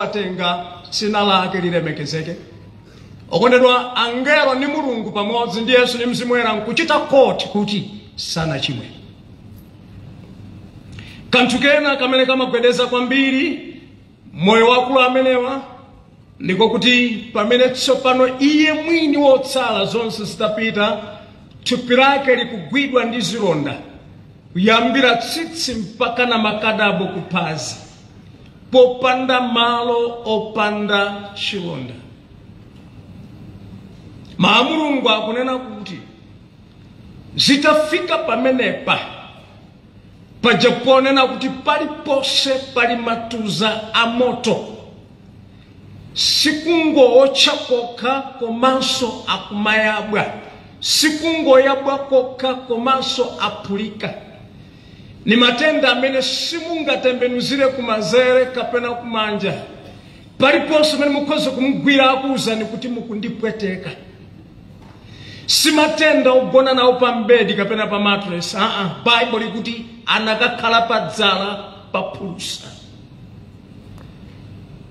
Atenga dzina lake lilemekezeke. Okondedwa, angelo ndi Mulungu pamodzi ndi Yesu ndi Mzimu Woyera nkuchita koti kuti sanachimwe. Kanthu kena kamene kamagwedeza kwambiri moyo wakulu amenewa ndiko kuti pamene tsopano iye mwini wotsala zonse zitapita, thupi lake likugwidwa ndi zilonda kuyambira tsitsi mpaka na makadabo kuphazi, popanda malo opanda chilonda. Mawu a Mulungu akunena kuti zitafika pamenepa, paja ponena kuti paliponse pali matuza a moto, sikungootcha kokha komanso akumayabwa, sikungoyabwa kokha komanso aphulika. Ni matenda amene simungatembenuzire kumanzere kapena kumanja. Paliponse pamene mukhoza kumugwira akuwuzani kuti mukundipweteka. Si matenda ogona nawo pa mbedi kapena pa mattress. Aa, Bible likuti anakakhala padzala pa phulusa.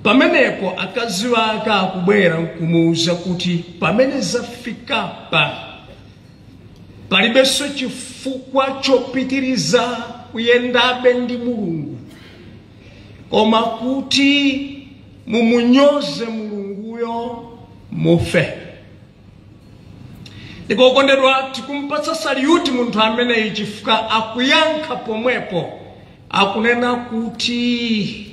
Pamenepo akazi ake akubwera nkumuwuza kuti pamene zafikapa palibenso chifukwa chopitiriza kuyendabe ndi Mulungu, koma kuti mumunyoze Mulunguyo mufe. Ndipo okondedwa, tikumpatsa salute munthu ameneyi chifukwa akuyankha pomwepo, akunena kuti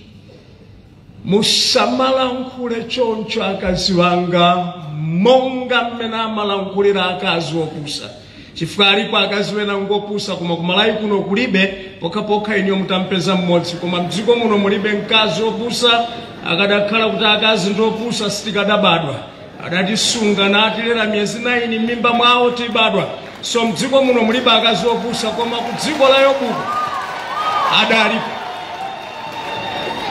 musamalankhule choncho akazi wanga monga mmene amalankhulira akazi opusa, chifukwa alipo akazi wena ngopusa, koma kumalawi kuno kulibe, pokhapokha iniyo mutampeza mmodzi. Koma mdziko muno mulibe mkazi opusa. Akadakhala kuti akazi ndi opusa sitikadabadwa, adatisunga natilera miyezi 9 m'mimba mwawo tibadwa. So mdziko muno mulibe akazi opusa, koma ku dziko la Yobuko adalipo.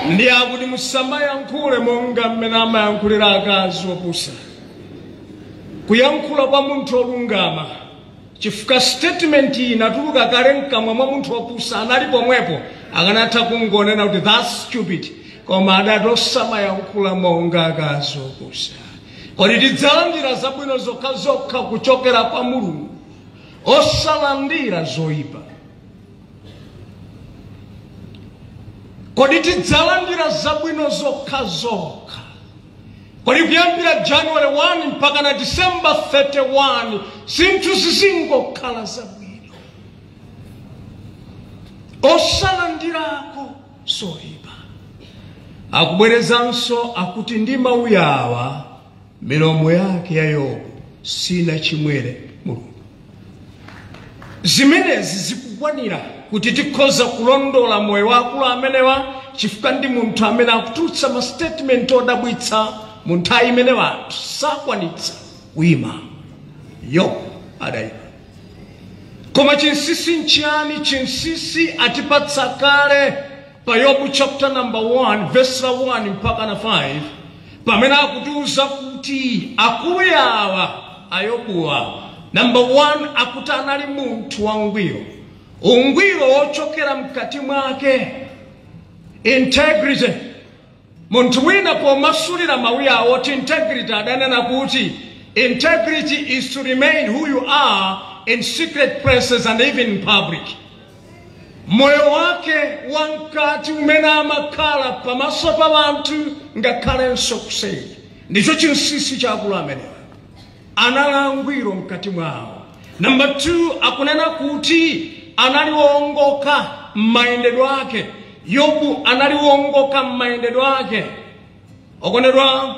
Ndi akuti musamayankhule monga mmene amayankhulira akazi opusa. Kuyankhula kwa munthu olungama, chifukwa statement iyi inatuluka kale mkamwa mwa munthu opusa, anali pomwepo, akanatha kungonena kuti that's stupid, koma adati osamayankhula monga akazi opusa. Kodi tidzalandira zabwino zokha zokha kuchokera kwa Mulungu, osalandira zoyipa? Kodi tidzalandira zabwino zokha zokha? Kodi kuyambira January 1 mpaka na December 31 zinthu zizingokhala zabwino, osalandirako zoyipa? Akubwerezanso akuti ndi mawu awa milomo yake ya Yobu sinachimwere Mulungu. Zimenezi zikukwanira kuti tikhoza kulondola moyo wa akulu amenewa, chifukwa ndi munthu amene akutulutsa ma statement odabwitsa mu nthawi imene anthu sakwanitsa kuyima. Yobu adayima. Koma chinsinsi nchiyani? Chinsinsi atipatsa kale pa Yobu chapter number 1 verse 1 mpaka na 5, pamene akutiuza kuti akulu awa ayobuwa, number 1, akuti anali munthu wangwiro, ungwiro wochokera mkati mwake, integrity. Munthu wina pomasulira mawu awo oti integrity adanena kuti integrity is to remain who you are in secret places and even in public. Moyo wake wamkati umene amakhala pamaso pa anthu ngakhalenso kuseri, ndicho chinsinsi cha akulu amenewa, anali angwiro mkati mwawo. Number 2, akunena kuti anali wongoka m'mayendedwe ake. Yobu anali wongoka m'mayendedwe ake. Okondedwa,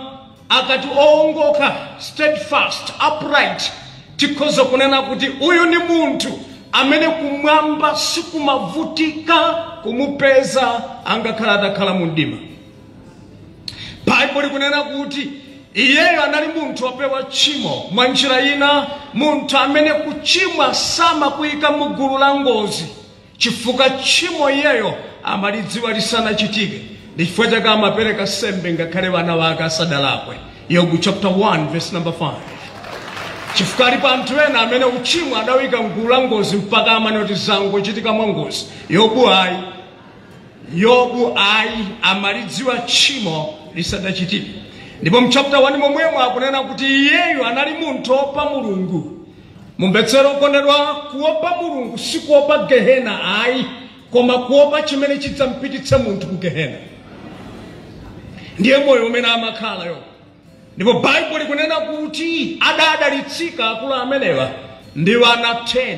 akati owongoka, steadfast, upright, tikhoza kunena kuti uyu ni munthu amene kumwamba sikumavutika kumupeza angakhala atakhala mu mdima. Baibulo likunena kuti iyeyo anali munthu wopewa tchimo. Mwa njira ina, munthu amene kuchimwa samakuyika mu gulu la ngozi, chifukwa tchimo iyeyo amalidziwa lisanachitike. Ndi chifukwa chake amapereka sembe ngakhale vana vake asadalakwe. Yobu chapter 1 verse number 5. Chifukwa alipo anthu ena amene uchimo adawika mgulu la ngozi mpaka amanena kuti zangochitika mwa ngozi. Yobu ayi. Yobu ayi amalidziwa tchimo lisadachitike. Ndipo mchapter 1 momwemo akunena kuti iyeyo anali munthu opa Mulungu. Mumvetsere okondedwa, kuopa Mulungu sikuopa gehena ayi, koma kuopa chimene chidzampititse munthu ku gehena. Ndiye moyo umene amakhala Yobu. Ndipo Baibulo likunena kuti adadalitsika akulu amenewa ndi ana 10,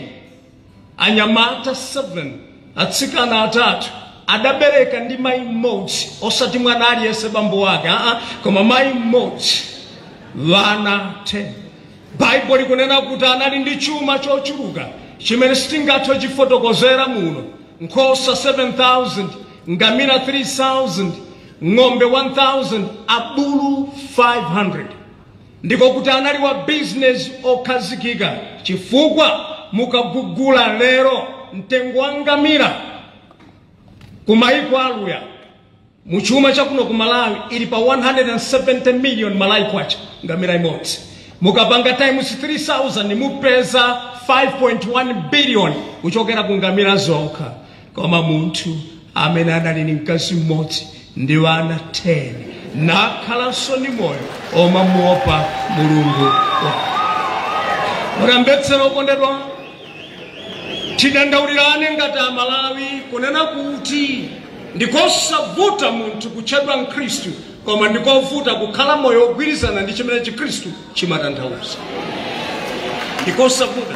anyamata 7, atsikana 3, adabereka ndi mayi mmodzi, osati mwana aliyense bambo wake, koma mayi mmodzi, vana 10. Baibulo likunena kuti anali ndi chuma chochuluka chimene sitingathe chifotokozera muno. Nkhosa 7,000, ngamira 3,000, ng'ombe 1,000, abulu 500. Ndiko kuti anali wa business okhazikika, chifukwa mukagugula lero mtengo wa ngamira kumaiko aluya muchuma chakuno ku Malawi ili pa 170 million Malawi kwacha ngamira imodzi. Mukapanga times 3,000 mupeza 5.1 billion kuchokera ku ngamira zokha. Koma munthu amene anali ndi mkazi mmodzi ndi wana 10 nakhalanso ndi moyo omamuopa Mulungu. Mukambetsera okondedwa, tidandaulirane ngati Amalawi kunena kuti ndikosavuta munthu kutchedwa mkhristu, koma ndikovuta kukhala moyo ogwirizana ndi chimene chikhristu chimatanthauza. Ndikosavuta.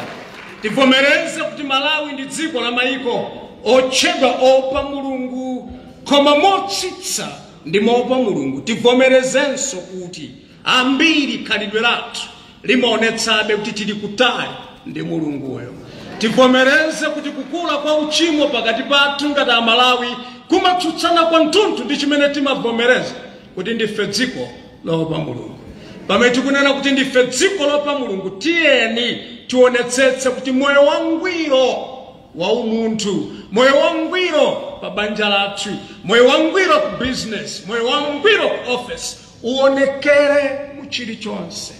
Tivomereze kuti Malawi ndi dziko la mayiko otchedwa opa Mulungu, koma motsitsa ndi moopa Mulungu. Tivomerezenso kuti ambiri khalidwe lathu limaonetsabe kuti tili kutali ndi Mulunguyo. Tivomereze kuti kukula kwa uchimo pakati pathu ngati Amalawi kumatsutsana kwathunthu ndi chimene timavomereza kuti ndife dziko lopa Mulungu. Pamene tikunena kuti ndife dziko lopa Mulungu, tiyeni tionetsetse kuti moyo wangwiro wa umunthu, moyo wangwiro pa banja lathu, moyo wangwiro ku business, moyo wangwiro ku office uonekere mu chilichonse.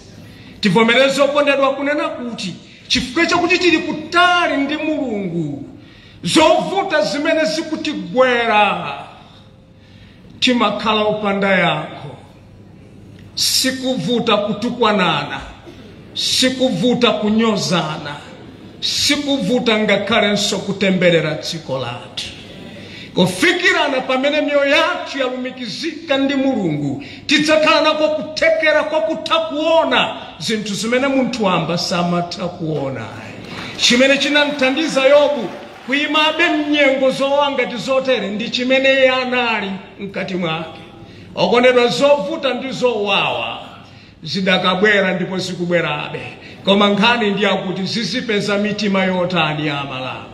Tivomereze okondedwa kunena kuti chifukwa chakuti tili kutali ndi Mulungu, zovuta zimene zikutigwera timakhala opanda yankho. Sikuvuta kutukwanana, sikuvuta kunyozana, sikuvuta ngakhalenso kutemberera dziko lathu. Kufikirana pamene mioyo yathu yalumikizika ndi Mulungu, tidzakhala nako kuthekera kwa kutha kuona zinthu zimene munthu wamba samatha kuona. Chimene chinamthandiza Yobu kuyimabe mnyengo zowawa ngati zotere ndi chimene iye anali mkati mwake. Okondedwa, zovuta ndi zowawa zidakabwera ndipo zikubwerabe, koma nkhani ndi yakuti zizipeza mitima yotani ya Amalawi.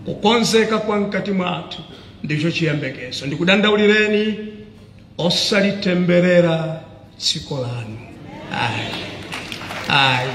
Kukonzeka kwa mkati mwathu ndicho chiyembekezo. Ndikudandaulireni, osalitemberera dziko lanu. Ayi, ayi,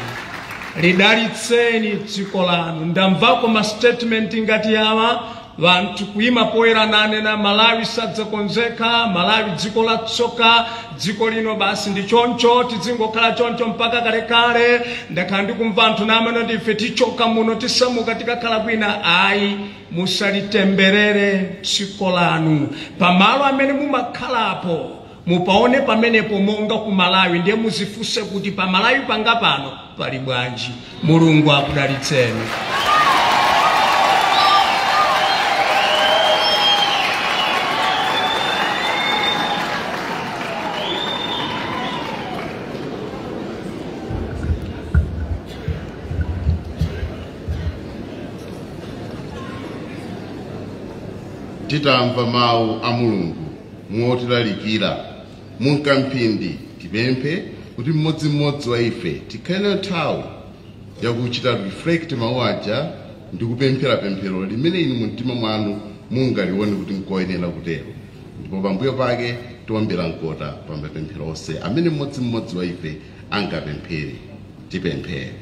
lidalitseni dziko lanu. Ndamvako ma statement ngati awa, vanthu kuima poyera nanena Malawi sadzakonzeka, Malawi dziko latsoka, dziko lino basi ndi choncho, tidzingokhala choncho mpaka kalekale. Ndakhala ndikumva anthu namene ndife tichoka muno, tisamuka tikakhala kwina. Ayi, musalitemberere dziko lanu. Pamalo amene mumakhalapo mupaone pamenepo monga ku Malawi, ndiye muzifunse kuti pa Malawi panga pano pali bwanji. Mulungu akudalitseni. Titamva mawu a Mulungu motilalikira munkamphindi, tipemphe kuti mmodzimmodzi wa ife tikhale nthawi yakuchita reflect mawu aja ndi kupemphera pemphero limene inu mumtima mwanu mungalione kuti nkoyenera kutero, ndipo pambuyo pake tiombera mkota pa mapemphero onse amene mmodzimmodzi wa ife angapemphere. Tipemphere.